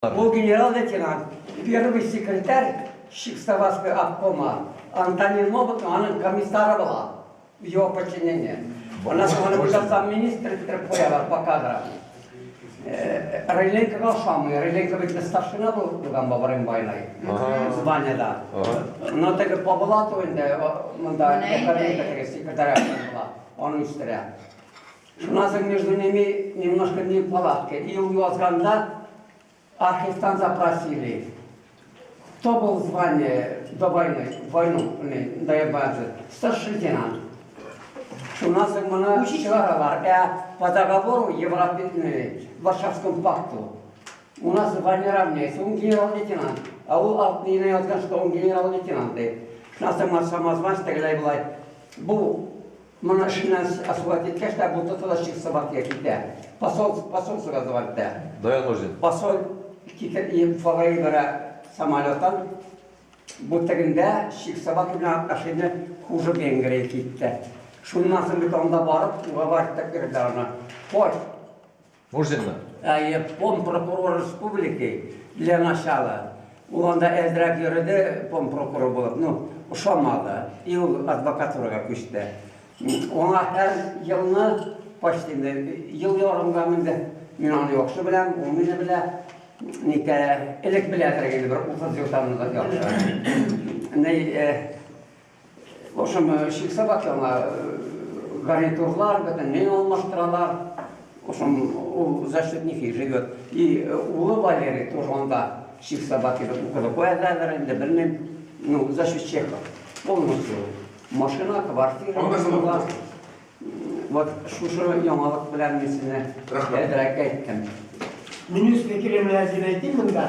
Ул генерал-лейтенант, первый секретарь Чехословацкого обкома Антонин Новак аның комиссары була, в его подчинении. Аннан соң аны бит замминистр иттереп куялар по кадрам. Рыленкога ошамый, Рыленко бит старшина булган во время войны, званиеда. Но теге Поболатов инде монда Яковенко теге секретарь була, аны үстерә. Шуннан соң между ними немножко неполадки. И ул язганда архивтан запросили, кто был звание до войны, войну, не, до войны, старший лейтенант. Шуннан соң моны чыгаралар. Ә по договору Европе, Варшавскому пакту у нас звание равняется, он генерал-лейтенант. А ул алтынына язган, что он генерал-лейтенант дип. Шуннан соң самозванец тегеләй болай. Бу Моны эшеннән освободить иткәч тә, бу тота да Чехословакиягә китә. Посол, посольствога звать итә. Даян Мурзин. Посол китеп и Уфага җибәрә самолетын. Бу тегендә Чехословакия белән отношения хуже Венгрия китте. Шуннан соң бит анда барып, уговаривать итеп йөрделәр аны. Хоть Мурзинны. Әйе, помпрокурор республики для начала. Ул анда әзрәк йөрде помпрокурор булып, ну, ошамады. И ул адвокатурага күчте. Аңа һәр елны, почти инде ел ярымга инде, мин аны яхшы беләм, ул мине белә. Нитә, элек беләдер инде бер 30 елдан да яхшы. Ни, В общем, Чехословакия аңа гарнитурлар, бөтен ни алмаштыралар. В общем, ул за счет них и живет. И улы Валерий тоже анда Чехословакиядә укыды. Куядадыр инде, белмим. Ну, за счет чехов. Полностью. Машина, квартира. Анда Вот шушы яңалык белән мин сезне әзрәк әйттем. Мин үз фикеремне әзер әйтим монда.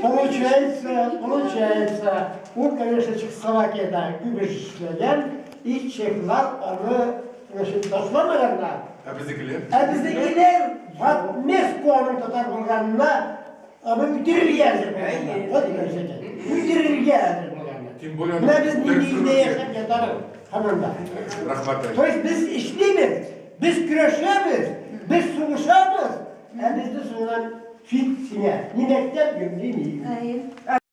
Получается, получается, ул, конечно, Чехословакиядә күп эш эшләгән, и чехлар аны, значит, ташламаганнар. Ә безнекеләр? Ә безнекеләр в отместку аның татар булганына аны үтерергә әзер булганнар. Вот нәрсәгә. Үтерергә әзер булганнар. Тем более, Менә без нинди илдә яшәп ятабыз. Һаман да. Рәхмәт. То есть без эшлибез, без көрәшәбез, без сугышабыз, ә безне соңыннан фиг сиңа. Ни мәктәп юк, ни ни. Әйе.